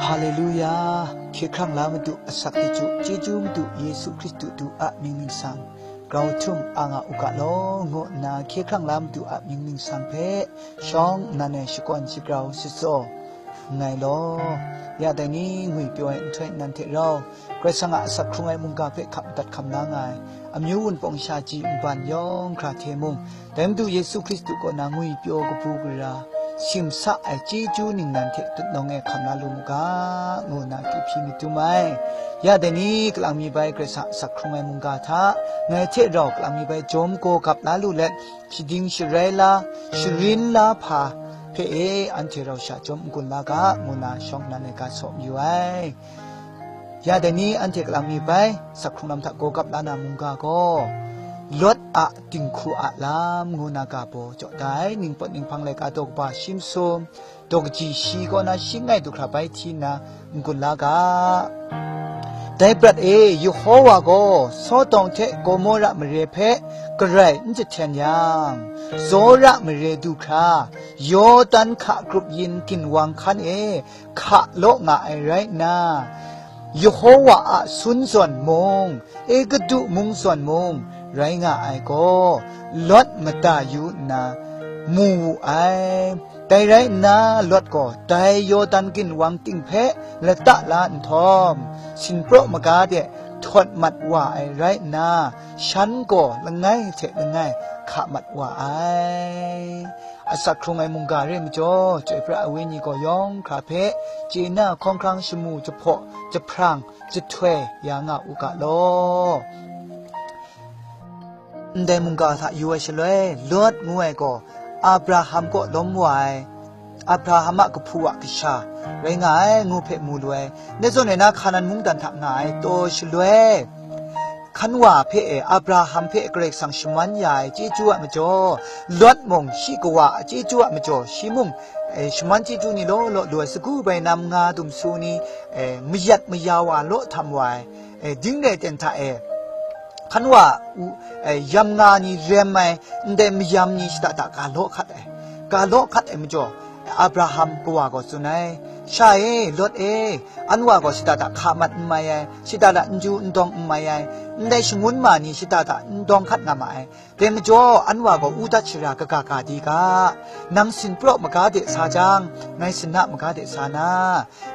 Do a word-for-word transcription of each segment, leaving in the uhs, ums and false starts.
Haleluya! Hkye hkrang la Madu, asak hte chyu, chyeju Madu Yesu Hkristu du a mying ningsang, grau htum a nga u ga law, ngu nna hkye hkrang la Madu a mying ningsang hpe shawng nnan e shakawn shagrau shatsaw nngai law. Ya dai ni ngwi pyaw ai nhtoi nnan hte rau, Karai Kasang a asak hkrung ai mungga hpe hkap madat hkam la nga ai, amyu wunpawng shaji nban yawng hkra hte mung, dai Madu Yesu Hkristu kaw na ngwipyaw kabu gara, simsa ai chyeju ningnan hte tutnawng e hkam la lu mu ga, ngu nna kyu hpyi myit dum ai. Ya dai ni, kalang mi bai Karai Kasang a asak hkrung ai mungga hta, ngai hte rau kalang mi bai jawm gaw gap la lu let, shading sharai la, sharin la hpa hpe e, anhte rau sha chyawm n-gun la ga, ngu nna shawng nnan e ga saw mayu ai. Ya dai ni, anhte kalang mi bai, asak hkrung lam hta gaw gap la na mungga gaw, Lawt a dinghku a lam ngu na ga baw jaw da ai, ningpawt ninghpang laika daw kaba shi masum, daw kaji shi kaw na shi ngai du hkra bai hti nna n-gun la ga. Dai prat e, Yehowa gaw Sodom hte Gomora mare hpe garai n jahten yang, Zora mare du hkra, Yawdan hka grup yin ginwang hkan e hka law nga ai rai nna, Yehowa a sun zawn mung, Egutu mung zawn mung rai nga ai gaw, Lawt mada yu nna mu wu ai. Dai rai nna, Lawt gaw dai Yawdan ginwang ting hpe lata la nhtawm, sinpraw maga de htawt mat wa ai rai nna, shan gaw langai hte langai hka mat wa ai. Asak hkrung ai mungga re majaw, Chyoi pra ai Wenyi gaw yawng hkra hpe chye na hkawng hkrang shamu jahpaw jahprang jahtoi ya nga u ga law. Ndai mungga hta yu ai shaloi, Lawt ngu ai gaw Abraham kaw lawm wa ai, Abraham a kahpu a kasha rai nga ai, ngu hpe mu lu ai. Ndai zawn e na Hkanan mungdan hta nga ai taw shaloi, hkan wa hpe e, Abraham hpe Karai Kasang shaman ya ai chyeju a majaw, Lawt mung shi kawa a chyeju a majaw, shi mung, e, shaman chyeju ni law law lu ai, sagu bai nam nga dumsu ni, e, mayat maya wa law htam wa ai, e, ding rai ten hta e, hkan wa u, e, yam nga ni rem ai, ndai mayam ni shada da ga law hkat ai, ga law hkat ai majaw, Abraham kawa gaw tsun ai, Sha e, Lawt e, an wa gaw shada da hka mat n mai ai, shada da n ju n dawng n mai ai, ndai shangun ma ni shada da n dawng hkat nga ma ai. Dai majaw, an wa gaw u dat shara kaga ga di ga, nang sinpraw maga de sa jang, ngai sinna maga de sa na,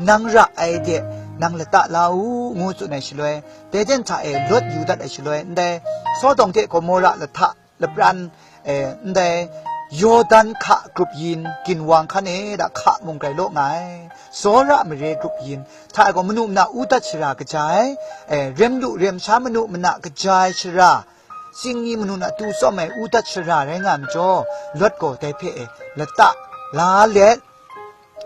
nang ra ai de, nang lata la u, ngu tsun ai shaloi, dai ten hta e Lawt yu dat ai shaloi, ndai Sodom hte Gomora lahta lapran, e, ndai Yawdan hka grup yin ginwang hkan e da hka mung grai law nga ai, Zora mare grup yin hta e gaw manu mana u dat shara kaja ai, e, rem lu rem sha manu mana kaja ai shara, tsing ni manu mana tu tsawm ai u dat shara rai nga ai majaw, Lawt gaw dai hpe e lata la let,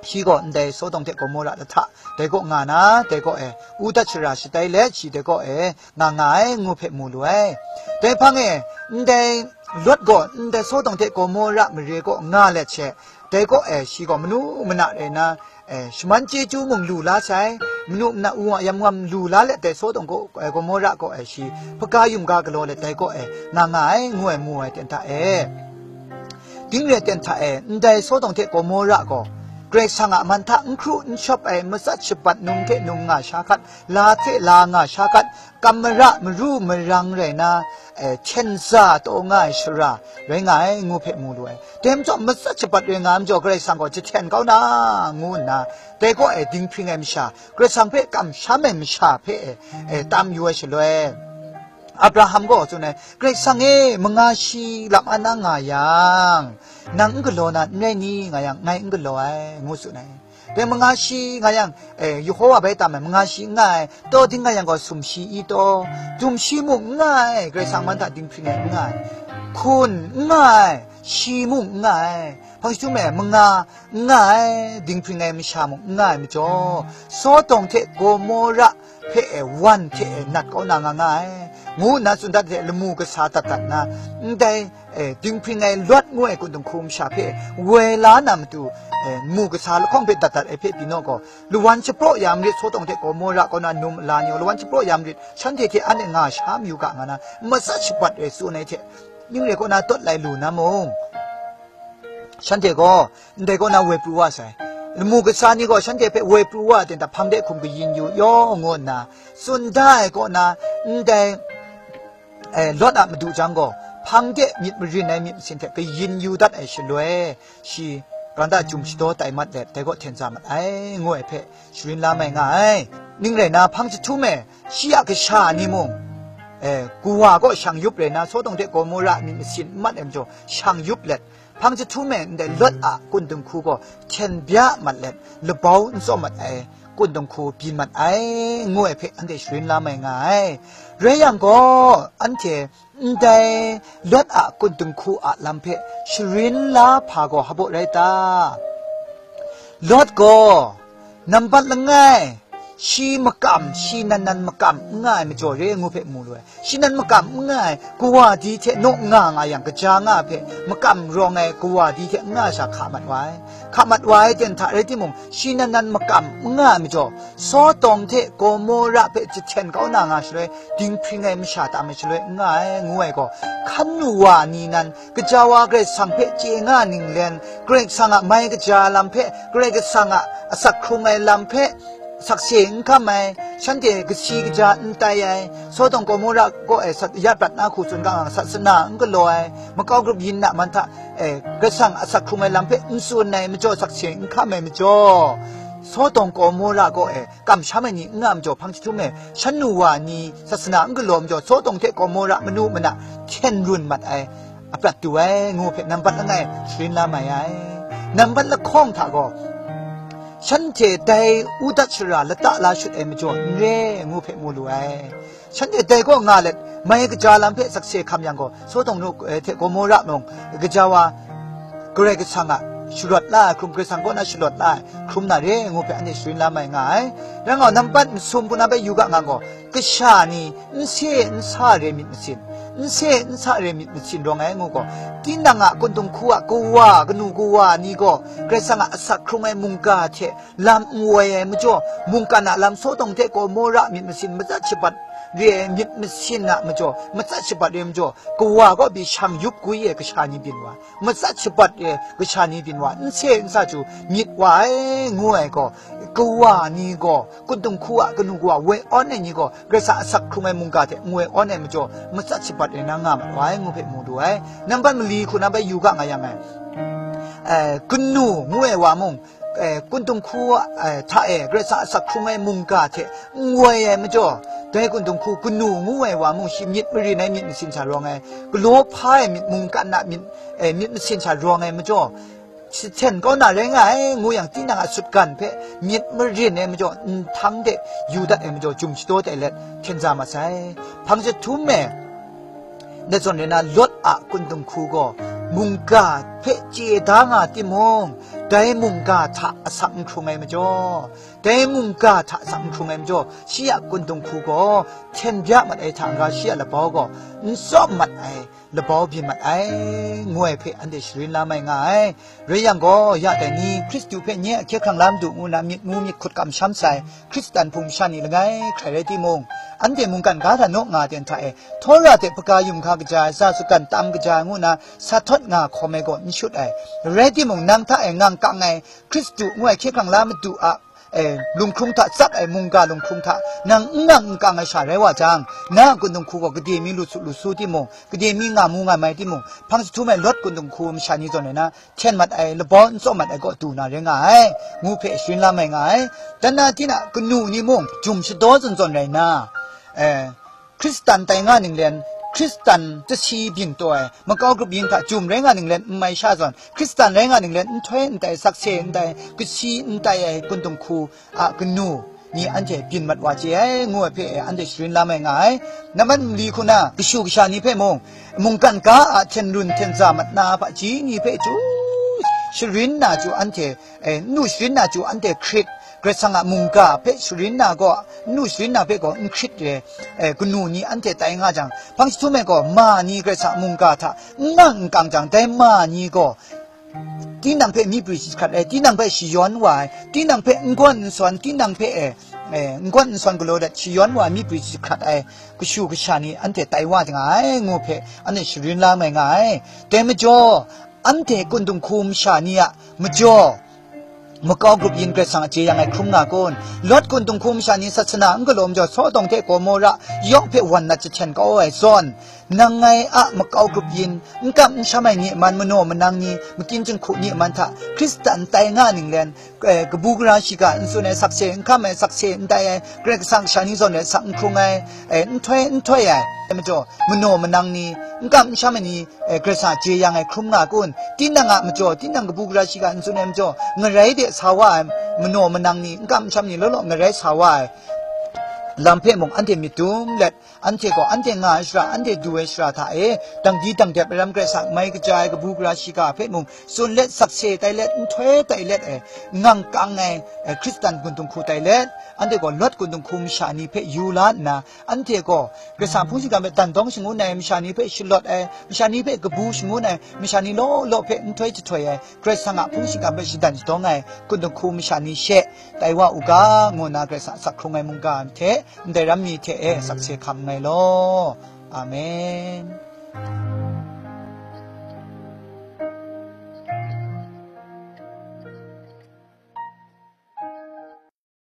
shi gaw ndai Sodom hte Gomora lahta dai kaw nga na, dai kaw e u dat shara shatai let, shi dai kaw e nga nga ai, ngu hpe mu lu ai. Dai hpang e, ndai Lawt gaw ndai Sodom hte Gomora mare kaw nga let she, dai kaw e shi gaw manu mana rai na, e, shaman chyeju mung lu la sai, manu mana u a yam ngam lu la let, dai Sodom kaw, e, Gomora kaw e shi hpaga yum ga galaw let, dai kaw e nga nga ai, ngu ai mu ai ten hta e. Ding rai ten hta e, ndai Sodom hte Gomora gaw, Karai Kasang a man hta n hkru n shawp ai, matsat shabat num hte num nga sha hkat, la hte la nga sha hkat, kam mara maru marang rai na, e, hten za taw nga ai shara rai nga ai, ngu hpe mu lu ai. Dai majaw, matsat shabat rai nga ai majaw, Karai Kasang gaw jahten kau na, ngu nna, dai kaw e dinghpring ai masha, Karai Kasang hpe kamsham ai masha hpe e, e, tam yu ai shaloi, Abraham gaw tsun ai, Karai Kasang e, manga shi lam an na nga yang, nang n galaw na n rai ni? Nga yang, ngai n galaw ai, ngu tsun ai. Dai manga shi nga yang, e, Yehowa bai tam ai manga shi n nga ai, taw ding nga yang gaw sumshi i taw, dumshi mung n nga ai, Karai Kasang man hta dinghpring ai n nga ai, hkun n nga ai, shi mung n nga ai, hpang jahtum e manga n nga ai, dinghpring ai masha mung n nga ai majaw, Sodom hte Gomora hpe e wan hte e nat kau na nga nga ai, ngu nna tsun dat hte lamu kasa dat dat nna, ndai, e, dinghpring ai Lawt ngu ai kundung hku masha hpe woi la na matu, e, mu kasa lahkawng hpe dat dat ai hpe pyi naw gaw, lawan shapraw ya marit, Sodom hte Gomora kaw na num ala ni gaw lawan shapraw ya marit, shanhte hte anhte nga sha mayu ga nga na, matsat shabat rai tsun ai hte, ning rai kaw na tawt lai lu na mung, shanhte gaw ndai kaw na woi pru wa sai. Lamu kasa ni gaw shanhte hpe woi pru wa ten ta hpang de hkum kayin yu yaw ngu nna tsun da ai kaw na, ndai, eh, Lawt a madu jang gaw, hpang de myit marin ai myit masin hte kayin yu dat ai shaloi, shi, kanta jum shadaw tai mat let, dai kaw hten za mat ai, ngu ai hpe, sharin la mai nga ai. Ning rai na, hpang jahtum e, shi a kasha ni mung, eh, kawa kaw shang yup rai na, Sodom hte Gomora myit masin n mat ai majaw, shang yup let, hpang jahtum e ndai Lawt a kun dinghku gaw hten bya mat let, labau n tsawm mat ai kun dinghku byin mat ai, ngu ai hpe anhte sharin la mai nga ai. Rai yang gaw, anhte ndai Lawt a kun dinghku a lam hpe sharin la hpa gaw hpaw rai ta? Lawt gaw nambat langai, shi makam, shi nan nan makam n nga ai majaw re ngu hpe mu lu ai. Shi nan makam n nga ai, kawa di hte naw nga nga yang, kaja nga hpe makam rawng ai kawa di hte n nga ai sha hka mat wa ai. Hka mat wa ai ten hta rai timung, shi nan nan makam n nga ai majaw, Sodom hte Gomora hpe jahten kau na nga shaloi, dinghpring ai masha tam ai shaloi n nga ai, ngu ai gaw, hkan lu wa ni nan, gaja wa Karai Kasang hpe chye nga ninglen, Karai Kasang a mai kaja lam hpe, Karai Kasang a asak hkrung ai lam hpe, sakse n hkam ai, shanhte kasi kaja n tai ai, Sodom Gomora kaw e sat, ya prat na hku tsun ga nga, sat sana n galaw ai, makau grup yin na man hta, eh, Karai Kasang asak hkrung ai lam hpe n tsun ai majaw, sakse n hkam ai majaw, Sodom Gomora kaw e kamsham ai ni n nga majaw, hpang jahtum e shan nu wa ni sat sana n galaw majaw, Sodom hte Gomora manu mana hten run mat ai, aprat du ai, ngu hpe nambat langai sharin la mai ai. Nambat lahkawng hta gaw, shanhte dai udat shara lata la shut ai majaw n re, ngu hpe mu lu ai. Shanhte dai kaw nga let, mai kaja lam hpe sakse hkam yang gaw, Sodom nu, eh, hte Gomora mung, gaja wa, Karai Kasang a sharawt la ai hkrum, Karai Kasang kaw na sharawt la ai hkrum na re, ngu hpe anhte sharin la mai nga ai. Rai nga, nambat masum hku na hpe yu ga nga gaw, kasha ni, n se n sa re myit masin, n se n sa re myit masin rawng ai ngu gaw, tinang a kun dinghku a kawa, kanu kawa ni gaw, Karai Kasang a asak hkrung ai mungga hte lam n woi ai majaw, mungkan a lam Sodom hte Gomora myit masin matsat shabat re ai myit masin a majaw, matsat shabat re ai majaw, kawa kaw pyi shang yup gwi ai kasha ni byin wa, matsat shabat re ai kasha ni byin wa, n se n sa chyu myit wa ai, ngu ai gaw, kawa ni gaw, kun dinghku a kanu kawa woi awn ai ni gaw, Karai Kasang asak hkrung ai mungga hte n woi awn ai majaw, matsat shabat re na nga mat wa ai, ngu hpe mu du ai. Nambat mali hku na bai yu ga nga yang ai. Eh, kanu ngu ai wa mung, eh, kun dinghku, eh, hta e Karai Kasang asak hkrung ai mungga hte n woi ai majaw, dai kun dinghku kanu ngu ai wa mung, shi myit marin ai myit masin sha rawng ai, galaw hpa ai myit, mungkan a myit, eh, myit masin sha rawng ai majaw, jahten kau na rai nga ai, ngu yang, tinang a sutgan hpe myit marin ai majaw, nhtang de yu dat ai majaw, jum shadaw tai let hten za mat sai. Hpang jahtum e, ndai zawn re na, Lawt a kun dinghku gaw mungga hpe chye da nga timung, dai mungga hta asak n hkrung ai majaw, dai mungga hta asak n hkrung ai majaw, shi a kun dinghku gaw hten bya mat ai hta n-ga, shi a labau gaw n tsawm mat ai, labau byin mat ai, ngu ai hpe anhte sharin la mai nga ai. Rai yang gaw, ya dai ni, Hkristu hpe nye a hkye hkrang la madu ngu na myit mu myit hkut kamsham sai, Hkristan hpung masha ni langai hkrai rai timung, anhte mungkan ga hta naw nga ten hta e, Tora hte hpaga yumhka kaja ai, za sutgan tam kaja ai ngu na sa htawt nga hkawm ai gaw n shut ai. Rai timung, nang hta e ngang kang ai, Hkristu ngu ai hkye hkrang la madu a, e, lunghkrung hta tsap ai mungga lunghkrung hta nang n ngang n kang ai sha rai wa jang, na a kun dinghku gaw gade mi lu su lu su timung, gade mi nga mu nga mai timung, hpang jahtum e Lawt kun dinghku masha ni zawn e na, hten mat ai, labau n tsawm mat ai kaw du na rai nga ai, ngu hpe sharin la mai nga ai. Dan na, tinang kanu ni mung jum shadaw zawn zawn rai na, e, Hkristan tai nga ninglen, Hkristan tasi byin taw ai, makau grup yin hta jum rai nga ninglen n mai sha zawn, Hkristan rai nga ninglen nhtoi n tai, sakse n tai, kasi n tai ai kun dinghku a kanu ni anhte byin mat wa chye ai, ngu ai hpe anhte sharin la mai nga ai. Nambat mali hku na, kashu kasha ni hpe mung, mungkan ga a hten run hten za mat na hpaji ni hpe chyu sharin na chyu anhte, e, n nu sharin na chyu anhte hkrit, Karai Kasang a mungga hpe sharin na gaw, n nu sharin na hpe gaw n hkrit re, e, kanu ni anhte tai nga jang, hpang jahtum e gaw, ma ni Karai Kasang a mungga hta n ngang n kang jang, dai ma ni gaw, tinang hpe myi pri jahkrat ai, tinang hpe shayawn wa ai, tinang hpe n gawn n sawn, tinang hpe, e, e, n gawn n sawn galaw dat shayawn wa ai, myi pri jahkrat ai kashu kasha ni anhte tai wa nga ai, ngu hpe anhte sharin la mai nga ai. Dai majaw, Anhte kundung hku masha ni a majaw makau grup yin Karai Kasang a jeyang ai hkrum nga kun? Lawt kundung hku masha ni sat sana n galaw majaw, Sodom hte Gomora yawng hpe wan nat jahten kau ai zawn, nang ngai a makau grup yin, n kam n sham ai ni man, manaw manang ni, makyin jinghku ni man hta Hkristan tai nga ninglen, eh, kabu gara shiga n tsun ai sakse, n hkam ai sakse, n tai ai, Karai Kasang kasha ni zawn e sak n hkrung ai, eh, n htoi n htoi ai, majaw, manaw manang ni, n kam n sham ai ni, eh, Karai Kasang a jeyang ai hkrum nga kun? Tinang a majaw, tinang kabu gara shiga n tsun ai majaw, ngarai de sa wa ai manaw manang ni, n kam n sham ni law law ngarai sa wa ai lam hpe mung anhte myit dum let, anhte gaw anhte nga ai shara, anhte du ai shara hta e, dangdi dangdep ai ram Karai Kasang mai kaja ai kabu gara shiga hpe mung tsun let, sakse tai let, nhtoi tai let, e, ngang kang ai, e, Hkristan kundung hku tai let, anhte gaw Lawt kundung hku masha ni hpe yu la nna, anhte gaw Karai Kasang hpung shingkang hpe dan dawng shangun ai masha ni hpe shalawt ai, masha ni hpe kabu shangun ai, masha ni law law hpe nhtoi jahtoi ai, Karai Kasang a hpung shingkang hpe shadan shadawng ai kundung hku masha ni she tai wa u ga, ngu nna Karai Kasang a sak hkrung ai mungga hte ndai ram mi hte e sakse hkam nngai law. Amen.